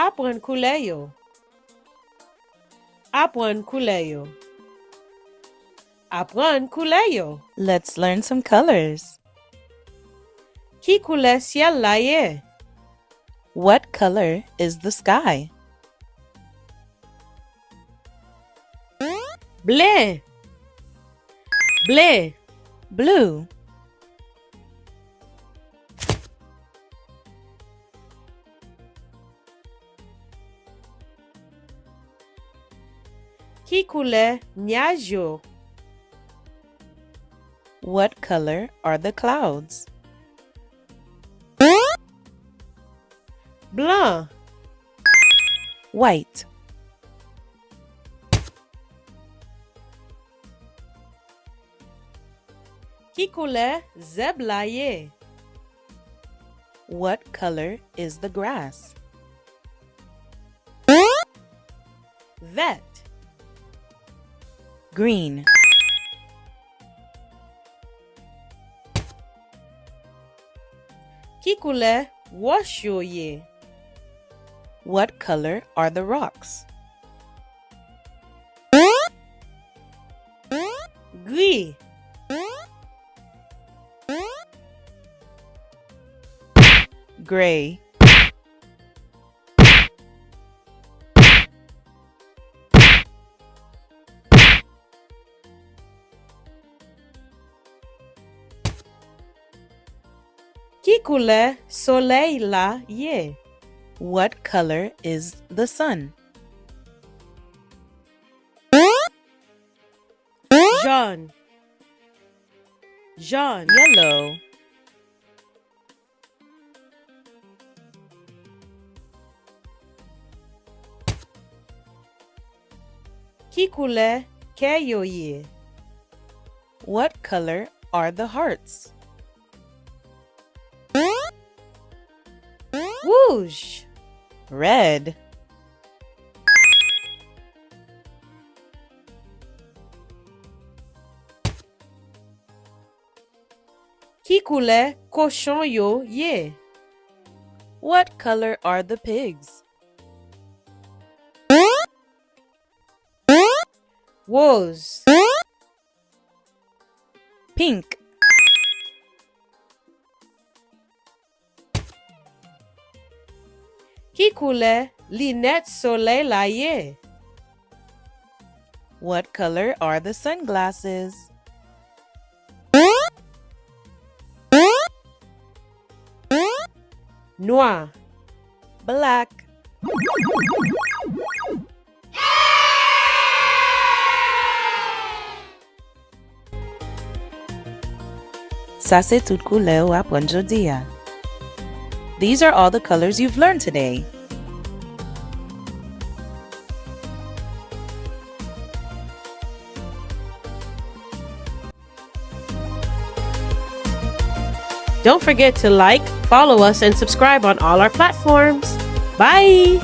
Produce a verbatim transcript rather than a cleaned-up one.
Aprann koulè yo. Aprann koulè yo. Aprann koulè yo. Let's learn some colors. Ki koulè syèl la ye? What color is the sky? Ble. Ble. Blue. Ki koulè nyaj yo? What color are the clouds? Blan. White. Ki koulè zèb la ye? What color is the grass? Vèt. Green. Ki koulè wòch yo ye? What color are the rocks? Gri. Gray. Ki koulè solèy la ye? What color is the sun? Jòn. Jòn. Yellow. Ki koulè kè yo ye? What color are the hearts? Wouj. Red. Ki koulè kochon yo ye? What color are the pigs? Woz. Pink. Ki koulè linèt solèy la ye? What color are the sunglasses? Nwa. Black. Sa se tout koulè ou aprann jodi a. These are all the colors you've learned today. Don't forget to like, follow us, and subscribe on all our platforms. Bye!